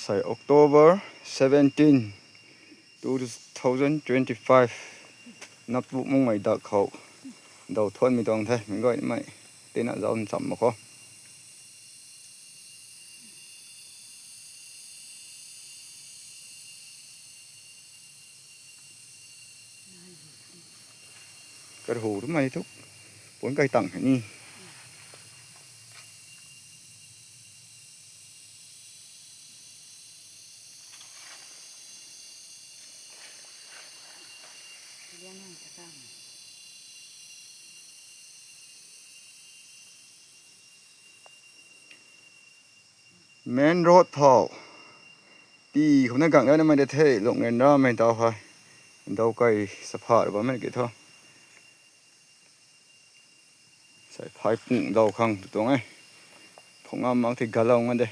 ໃສ່ October seventeen, two thousand twenty-five. ນັບບຸກມຸ້ງໄໝດັກເຂົາ ເດົາທອນມີຕອງແທ້ ມັນກໍໄໝເຕນະເຈົ້າສຳມະຂໍ ກະໂຫ ທຳໄມທຸກ ປົນໄກ່ຕັງໃຫ້ນີ້. ແມ່ນໂລດເຖົ້າ ປີຄົນນັ້ນກັງໄດ້ນຳມາໄດ້ເທ ລົງແນນດາແມ່ນເຕົາໄຟ ເຕົາໄກ່ສະພາດວ່າແມ່ນເກເຖົ້າ ໃສ່ພາຍປຸງເດົາຄັງຕົວໄງ ພວກງາມມາທີ່ກາເລົ່າມັນເດ້.